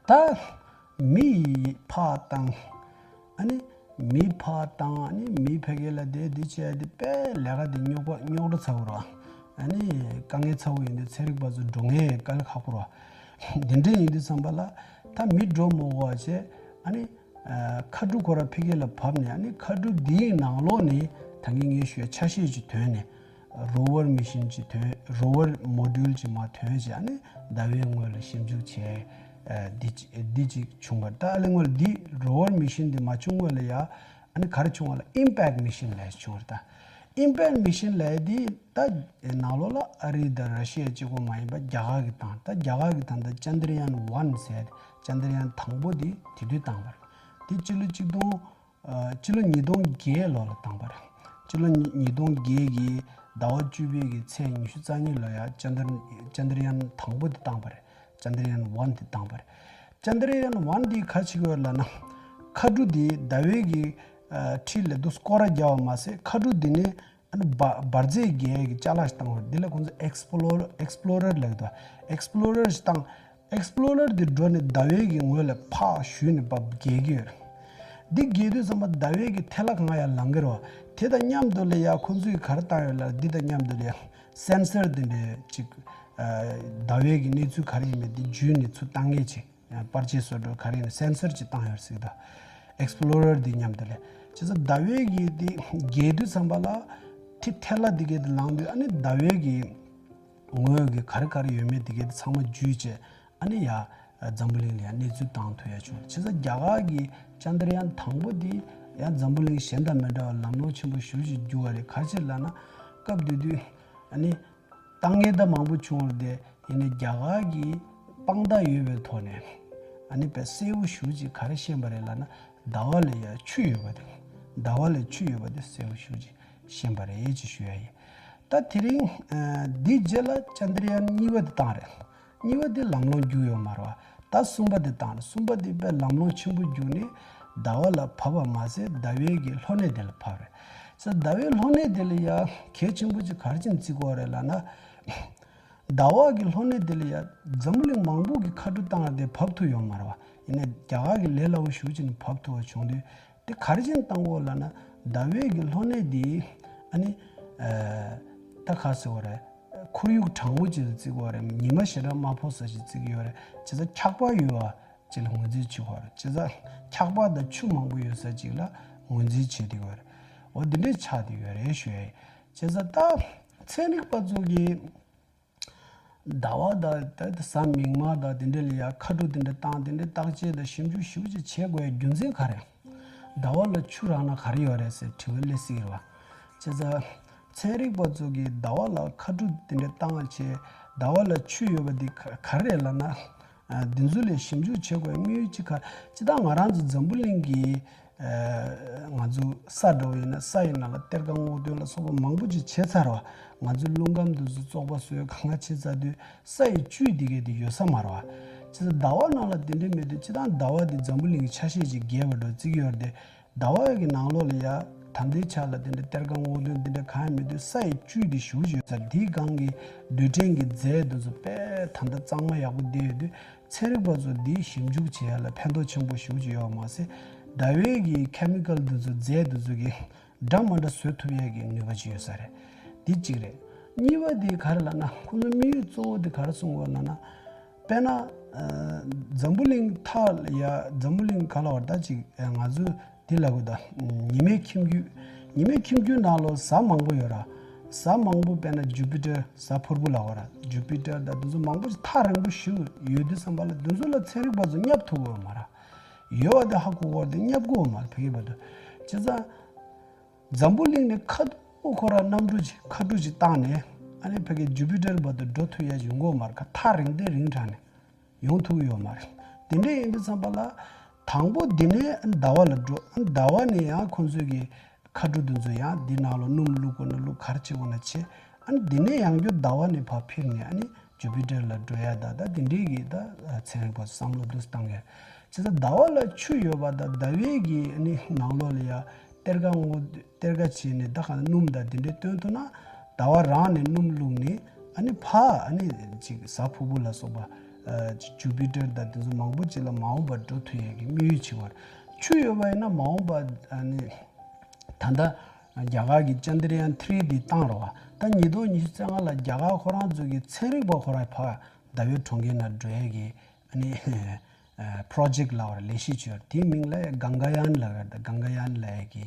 ད་མི་ཡི་ཕར་བཏང་། ཨ་ནི་མི་ཕར་བཏང་། ཨ་ནི་མི་ཕ་གི་ལ་བསྡད་འདི་བྱས་ཏེ་དཔེ་ལས་ཀ་དེ་རྙོག་པ་རྙོག་དྲ་ཚ་བོ་རེད། ཨ་ནི་དཀའ་ངལ་ཚ་བོ་ཡིན་དུས་ཚན་རིག་པ་ཚོ་འགྲོ་ངེས་དཀའ་ལས་ཁག་པོ་རེད། འདི་འདྲ་ཡིན་དུས་ཙམ་པ་ལ་ད་མི་འགྲོ་མི་དགོས་པ་བྱས། ཨ་ནི་ཁ་གྲུ་ཁོ་ར་ཕ་གི་ལ་བབས་ནས། ཨ་ནི་ཁ་གྲུ་འདིའི་ནང་ལོགས་ནས་ད་གིན་ངས་ཞུས་ཆ་ཤས་ཅིག་ཐོན་ནས། Rover Mission ཅིག་ཐོན། Rover Module ཅིག་མར་ཐོན་བྱས། ཨ་ནི་ཟླ་བའི་ངོས་ལ་ཞིབ་འཇུག་བྱས། ཨ་འདི་ཅི་འདི་ཅིག་བྱུང་བ་རེད། ད་ཨ་ལེ་སྔོན་ལ་འདི་Rover Mission འདི་མ་བྱུང་སྔོན་ལ་ཡ་ཨ་ནི་ག་རེ་བྱུང་བ་ལ་Impact Mission ལབ་བྱུང་བ་རེད། ད་Impact Mission ལབ་ཡ་འདི་ད་ནང་ལོགས་ལ་ཨ་རི་དང་ར་ཤི་ཡ་གཅིག་པོ་མ་ཡིན་པ་རྒྱ་གར་གྱིས་བཏང་། ད་རྒྱ་གར་གྱིས་ད་ལྟ་Chandrayaan One ཟེར་ཡ་དེ། Chandrayaan དང་པོ་འདི་དེ་དུས་བཏང་བ་རེད། དེ་སྤྱི་ལོ་གཅིག་སྟོང་ཨ་སྤྱི་ལོ་ཉིས་སྟོང་བརྒྱད་ལོ་ལ་བཏང་བ་རེད། སྤྱི་ལོ་ཉིས་ཉིས་སྟོང་བརྒྱད་ཀྱི་ཟླ་བ་བཅུ་པའི་གི་ཚེས་ཉི་ཤུ་རྩ་གཉིས་ལོ་ཡ་ཅན་དྲ་ཅན་དྲ་ཡན་དང་པོ་དེ་བཏང་བ་རེད། Chandrayaan One དེ་བཏང་བ་རེད། Chandrayaan One དེ་ག་བྱེད་ཀྱི་ཡོད་ལབ་ན། མཁའ་གྲུ་དེ་ཟླ་བའི་གི་ཨ་འཁྲིས་ལ་དུ་སྐོར་ར་རྒྱག་པ་མ་ཟད། མཁའ་གྲུ་དེ་ནི་ཨ་ནི་འབར་འབར་རྫས་རྒྱག་ཡས་ཀྱི་ཅ་ལག་ཞིག་བཏང་བ་རེད། འདི་ལ་ཁོང་ཚོ་Explorer Explorer ལབ་ཀྱི་འདུག Explorer ཞིག་བཏང་། Explorer དེ་འགྲོ་ནས་ཟླ་བའི་གི་ངོས་ལ་ཕར་གཞུས་ནས་ཕར་བརྒལ་གྱི་ཡོད་རེད། འདི་བརྒལ་དུས་ཙམ་པ་ཟླ་བའི་གི་ཐལ་བ་གང་ཡང་ལངས་ཀྱི་རེད་བ། དེ་དང་མཉམ་དུ་ལ་ཡ་ཁོང་ཚོས་ག་རེ་བཏང་ཡོད་ལབ། འདི་དང་མཉམ་དུ་ལ་ཡ་སེན་སར་དེ་འདྲའི་ཅིག་ཨ་ཟླ་བའི་གི་གནས་ཚུལ་ག་རེ་ཡིན་མིན་དེ་འཇུས་ནས་ཚུར་བཏང་མཁན་ཅིག་པར་ཆས་བཟོ་འདྲ་ག་རེ་ཡིན་ན་སེན་སར་ཅིག་བཏང་ཡོད་རེད་ཟེར་གྱི་འདུག Explorer དེ་མཉམ་དུ་ལ། བྱས་ཙང་ཟླ་བའི་གི་དེ་བརྒལ་དུས་ཙམ་པ་ལ་དེ་ཐལ་བ་དེ་གའི་དེ་ལངས་དུས། ཨ་ནི་ཟླ་བའི་གི་ངོས་ཀྱི་ག་རེ་ག་རེ་ཡོད་མེད་དེ་གའི་དེ་ཚང་མ་འཇུས་བྱས། ཨ་ནི་ཡ་འཛམ་བུ་གླིང་ལ་ཡ་གནས་ཚུལ་བཏང་ཐུབ་ཡ་བྱུང་། བྱས་ཙང་རྒྱ་གར་གྱི་ཅན་དྲ་ཡན་དང་པོ་དེ་ཡང་འཛམ་བུ་གླིང་གཞན་དང་མི་འདྲ་བར་ལམ་ལྷོང་ཆེན་པོ་ཞེ་པོ་ཅིག་བརྒྱུད་པ་རེད། ག་རེ་བྱས་ལབ་ན། སྐབས་དེ་དུས་ཨ་ནི་དཀའ་ངལ་ད་མང་པོ་བྱུང་བ་རེད་དེ། ཡིན་ནའི་རྒྱ་གར་གྱི་དཔང་རྟགས་ཡོད་པའི་ཐོག་ནས་ཨ་ནི་དཔེ་གསལ་པོ་ཞེ་པོ་ཅིག་ག་རེ་ཤེས་པ་རེད་ལབ་ན། ཟླ་བ་ལ་ཡ་ཆུ་ཡོད་པ་དེ། ཟླ་བ་ལ་ཆུ་ཡོད་པ་དེ་གསལ་པོ་ཞེ་པོ་ཅིག་ཤེས་པ་རེད་ཅེས་ཞུ་ཡ་ཡིན། ད་དེ་རིང་ཨ་འདི་རྗེས་ལ་ཅན་དྲ་ཡཱན་གཉིས་པ་དེ་བཏང་རེད། གཉིས་པ་དེ་ལམ་ལྷོང་རྒྱུགས་ཡོད་མ་རེད་བ། ད་གསུམ་པ་དེ་བཏང་རེད། གསུམ་པ་དེ་དཔེ་ལམ་ལྷོང་ཆེན་པོ་རྒྱུགས་ནས་ཟླ་བ་ལ་བབས་པ་མ་ཟད་ཟླ་བའི་གི་ལྷོ་གནས་དེ་ལ་བབས་རེད། ཟླ་བའི་ལྷོ་གནས་དེ་ལ་ཡ་གལ་ཆེན་པོ་ཅིག་ག་རེ་བྱས་ནས་བརྩི་དགོས་རེད་ལབ་ན། ཟླ་བ་གི་ལྷོ་གནས་དེ་ལ་ཡ་འཛམ་བུ་གླིང་མང་པོ་གི་མཁའ་འགྲོ་བཏང་ཡ་དེ་བབས་ཐུབ་ཡོད་མ་རེད་བ། ཡིན་ནའི་རྒྱ་གར་གི་ལས་སླ་བོ་ཞེ་པོ་ཅིག་ནས་བབས་ཐུབ་པ་བྱུང་དུས། དེ་ག་རེ་བྱས་ནས་བཏང་དགོས་ལབ་ན། ཟླ་བའི་གི་ལྷོ་གནས་དེ་ཨ་ནི་ཨ་ད་ག་ཟེར་བ་རེད། ཁོར་ཡུག་གྲང་མོ་ཅིག་ལ་བརྩི་དགོས་རེད། ཉི་མ་ཞེ་དྲག་མ་ཕོག་ས་ཞིག་བརྩི་གི་ཡོད་རེད། བྱས་ཙང་འཁྱག་པ་ཡོད་པ་ཅིག་ལ་ངོས་འཛིན་བྱེད་དགོས་རེད། བྱས་ཙང་འཁྱག་པ་དང་ཆུ་མང་པོ་ཡོད་ས་ཅིག་ལ་ངོས་འཛིན་བྱེད་བསྡད་དགོས་རེད། འོ་འདི་འདྲས་ཆགས་བསྡད་ཡོད་རེད་ཞུ་ཡ་ཡིན། བྱས་ཙང་ད་ཚན་རིག་པ་ཚོ་གིས་ཟླ་བ་དང་ད་གཟའ་མིག་དམར་དང་དེ་འདྲ་ལ་ཡ་མཁའ་འགྲོ་དེ་འདྲ་བཏང་དེ་འདྲ་བརྟག་དཔྱད་དང་ཞིབ་འཇུག་ཞིབ་ཅིག་བྱེད་དགོས་ཡ་རྒྱུ་མཚན་ག་རེ། ཟླ་བ་ལ་ཆུ་རག་ན་ག་རེ་ཡོད་རེད་ཟེར་དྲི་བ་སླེབས་སྲིད་རེད་བ། བྱས་ཙང་ཚན་རིག་པ་ཚོ་གིས་ཟླ་བ་ལ་མཁའ་འགྲོ་དེ་འདྲ་བཏང་བྱས་ཟླ་བ་ལ་ཆུ་ཡོད་པ་དེ་ག་ག་རེ་རེད་ལབ་ན། ཨ་འདི་ཚོ་ལ་ཞིབ་འཇུག་བྱེད་དགོས་དམིགས་ཡུལ་གཅིག་ག་སྤྱིར་བཏང་ང་རང་ཚོ་འཛམ་བུ་གླིང་གི་ཨ་ང་ཚོ་ས་འདྲ་བོ་ཡིན་ན་ས་ཡི་ནང་ལ་གཏེར་ཁ་སྔོག་འདོན་ལ་སོགས་པ་མང་པོ་ཅིག་བྱས་ཚར་བ། ང་ཚོའི་རླུང་ཁམས་འདི་ཚོ་བཙོག་པ་བཟོས་གང་ག་བྱས་ཚར་དུས་ས་ཡི་བཅུད་འདི་གས་དེ་ཡོད་ས་མ་རེད་བ། བྱས་ཙང་ཟླ་བ་ནང་ལ་དེ་འདྲ་མེད་དུས་སྤྱིར་བཏང་ཟླ་བ་འདི་འཛམ་བུ་གླིང་གི་ཆ་ཤས་ཅིག་བརྒལ་བ་འགྲོ་བརྩི་གི་ཡོད་རེད་དེ། ཟླ་བ་གི་ནང་ལོགས་ལ་ཡ་ད་ལྟའི་ཆ་ལ་དེ་འདྲ་གཏེར་ཁ་སྔོག་འདོན་དེ་འདྲ་གང་ཡང་མེད་དུས་ས་ཡི་བཅུད་དེ་ཞེ་པོ་ཅིག་ཡོད་ས་རེད། དེའི་སྒང་གི་རྡུལ་ཕྲན་གྱི་རྫས་དེ་ཚོ་དཔེ་ད་ལྟ་གཙང་མ་ཡག་པོ་བསྡད་ཡོད་དུས་ཚན་རིག་པ་ཚོ་འདིའི་ཞིབ་འཇུག་བྱེད་ཡ་ལ་ཕན་ཐོགས་ཆེན་པོ་ཞེ་པོ་ཅིག་ཡོད་པ་མ་ཟད། ཟླ་བའི་གི་ཁེ་མི་ཀལ་དེ་ཚོ་རྫས་དེ་ཚོ་གི་འདྲ་མ་འདྲ་བཟོ་ཐུབ་ཡ་གི་ནུས་པ་ཅིག་ཡོད་ས་རེད། འདི་གཅིག་རེད། གཉིས་པ་དེ་ག་རེ་ལབ་ན་ཁོང་ཚོ་དམིགས་ཡུལ་གཙོ་བོ་དེ་ག་རེ་གསུང་གི་ཡོད་ལབ་ན། དཔེར་ན། ཨ་འཛམ་བུ་གླིང་མཐའ་ལ་ཡ་འཛམ་བུ་གླིང་ག་ལབ་དགོས་རེད་ད་ཅིག་ཨ་ང་ཚོས་འདི་ལབ་དགོས་ད། ཉི་མའི་ཁྱིམ་རྒྱུད། ཉི་མའི་ཁྱིམ་རྒྱུད་ནང་ལོགས་གཟའ་མང་པོ་ཡོད་ར། གཟའ་མང་པོ་དཔེར་ན་ཇུ་པི་ཏར་གཟའ་ཕུར་བུ་ལབ་དགོས་ར། ཇུ་པི་ཏར་དང་དེ་ཚོ་མང་པོ་ཞིག་ཐག་རིང་པོ་ཞིག་ཡོད་དུས་ཙམ་པ་ལ་དེ་ཚོ་ལ་ཚན་རིག་པ་ཚོ་བསྙབ་ཐུབ་ཀྱི་ཡོད་མ་རེད། ཡོད་པ་དེ་ཧ་གོ་གི་ཡོད་རེད་དེ་བསྙབ་ཀྱི་ཡོད་མ་རེད་ཕ་གི་བར་དུ། བྱས་ཙང་། འཛམ་བུ་གླིང་ནས་ཁ་ཐུག་ཁོ་རང་གནམ་གྲུ་ཅིག་མཁའ་འགྲུལ་ཅིག་བཏང་ནས་ཨ་ནི་ཕ་གི་ཇུ་པི་ཏར་བར་དུ་འགྲོ་ཐུབ་ཡ་ཅིག་ཡོང་གི་ཡོད་མ་རེད། ཁ་ཐག་རིང་དེ་རིང་དྲགས་ནས་ཡོང་ཐུབ་ཀྱི་ཡོད་མ་རེད། དེ་འདྲ་ཡིན་དུས་ཙམ་པ་ལ་དང་པོ་འདི་ནས་ཟླ་བ་ལ་འགྲོ། ཟླ་བ་ནས་ཡང་ཁོང་ཚོས་ཀྱི་མཁའ་འགྲུལ་དེ་ཚོ་ཡང་འདི་ནང་ལ་སྣུམ་བླུགས་དགོས་ན་བླུགས། ག་རེ་བྱེད་དགོས་ན་བྱེད། ཨ་ནི་འདི་ནས་ཡང་བསྐྱར་ཟླ་བ་ནས་ཕར་འཕུར་ནས་ཨ་ནི་ཇུ་པི་ཏར་ལ་འགྲོ་ཡ་ད་ད་དེ་འདྲའི་གི་ད་ཚན་རིག་པ་བསམ་བློ་འདུག་སེ་བཏང་ཡ། བྱས་ཙང་ཟླ་བ་ལ་ཆུ་ཡོད་པ་དང་ཟླ་བའི་གི་ཨ་ནི་ནང་ལོགས་ལ་ཡ་གཏེར་ཁ་སྔོག་གཏེར་ཁ་བྱས་ནས་ད་ག་སྣུམ་དང་དེ་འདྲའི་བཏོན་ཐུབ་ན་ཟླ་བ་རང་ནས་སྣུམ་བླུགས་ནས་ཨ་ནི་ཕར་ཨ་ནི་ཅིག་གཟའ་ཕུར་བུ་ལ་སོགས་པ་ཨ་ཅིག་ཇུ་པི་ཏར་དང་དེ་ཚོ་མང་པོ་ཅིག་ལ་མ་འོངས་པར་འགྲོ་ཐུབ་ཡས་ཀྱི་དམིགས་ཡུལ་བྱེད་པ་རེད། ཆུ་ཡོད་པ་ཡིན་ན་མ་འོངས་པ་ཨ་ནི་ད་ལྟ་རྒྱ་གར་གྱི་ཅན་དྲ་ཡཱན་ཐི་རི་འདི་བཏང་རེད་བ། ད་ཉིས་སྟོང་ཉི་ཤུ་རྩ་ལྔ་ལ་རྒྱ་གར་ཁོ་རང་ཚོ་གི་ཚན་རིག་པ་ཁོ་རང་ཕར་ཟླ་བའི་གྲོང་ཁྱེར་ནང་འགྲོ་ཡས་ཀྱི་ཨ་ནི་པྲོ་ཇེག་ལབ་པ་རེད། ལས་གཞི་ཅིག་ཡོད་རེད། དེའི་མིང་ལ་གངྒ་ཡཱན་ལབ་ཡོད་རེད། གངྒ་ཡཱན་ལབ་ཡས་ཀྱི་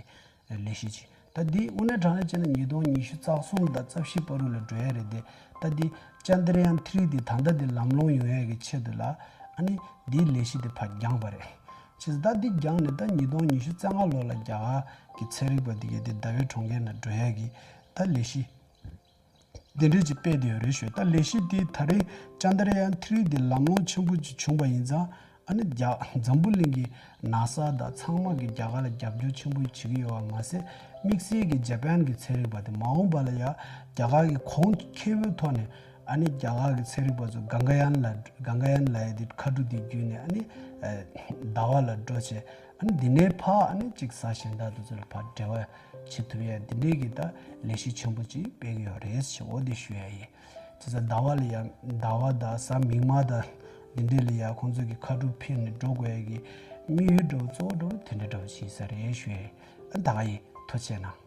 ལས་གཞི་ཅིག་ད་འདི་དངོས་གནས་དྲང་གནས་བྱས་ན་ཉིས་སྟོང་ཉི་ཤུ་རྩ་གསུམ་དང་རྩ་བཞི་བར་དུ་ལ་འགྲོ་ཡས་རེད་དེ། ད་འདི་ཅན་དྲ་ཡཱན་ཐི་རི་འདི་ད་ལྟ་འདི་ལམ་ལྷོང་ཡོང་ཡས་ཀྱི་ཆེད་དུ་ལ་ཨ་ནི་འདིའི་ལས་གཞི་དེ་ཕར་བརྒྱངས་པ་རེད། བྱས་ཙང་ད་འདི་བརྒྱངས་ནས་ད་ཉིས་སྟོང་ཉི་ཤུ་རྩ་ལྔ་ལོ་ལ་རྒྱ་གར་གྱི་ཚན་རིག་པ་འདི་གས་དེ་ཟླ་བའི་གྲོང་ཁྱེར་ནང་འགྲོ་ཡས་ཀྱི་ད་ལས་གཞི་འདི་འདྲས་ཅིག་སྤེལ་བསྡད་ཡོད་རེད་ཞུ། ད་ལས་གཞི་འདི་ད་རེས་ཅན་དྲ་ཡཱན་ཐི་རི་འདི་ལམ་ལྷོང་ཆེན་པོ་ཅིག་བྱུང་བ་ཡིན་ཙང་ཨ་ནི་རྒྱ་འཛམ་བུ་གླིང་གི་ན་ས་དང་ཚང་མ་གི་རྒྱ་གར་ལ་རྒྱབ་སྐྱོར་ཆེན་པོ་བྱེད་ཀྱི་ཡོད་པ་མ་ཟད། དམིགས་བསལ་གྱི་ཇ་པན་གྱི་ཚན་རིག་པ་དེ་མ་འོངས་པ་ལ་ཡང་རྒྱ་གར་གྱི་གོང་ཁེ་པོའི་ཐོག་ནས་ཨ་ནི་རྒྱ་གར་གྱི་ཚན་རིག་པ་ཚོ་གངྒཱ་ཡཱན་ལ་གངྒཱ་ཡཱན་ལབ་ཡ་དེ་མཁའ་འགྲུལ་དེ་བརྒྱུད་ནས་ཨ་ནི་ཟླ་བ་ལ་འགྲོ་བྱས། ཨ་ནི་འདི་ནས་ཕར་ཨ་ནི་གཅིག་གཟའ་གཞན་དག་དེ་ཚོ་ལ་ཕར་འབྲེལ་བ་བྱེད་ཐུབ་ཡ་འདི་འདྲའི་གི་ད་ལས་གཞི་ཆེན་པོ་ཅིག་སྤེལ་གི་ཡོད་རེད་ཞེས་འོ་དེ་ཞུ་ཡ་ཡིན། བྱས་ཙང་ཟླ་བ་ལ་ཡ་ཟླ་བ་དང་གཟའ་མིག་དམར་དང་འདི་འདྲའི་ལ་ཡ་ཁོང་ཚོ་གི་མཁའ་འགྲུལ་འཕུར་ནས་འགྲོ་དགོས་ཡ་གི་དམིགས་ཡུལ་འདྲ་བོ་གཙོ་བོ་འདྲ་བོ་དེ་འདྲ་འདྲ་བོ་ཞིག་ཡིན་ས་རེད་ཞུ་ཡ་ཡིན། ཨ་ད་ག་ཡིན། ཐུགས་རྗེ་གནང་།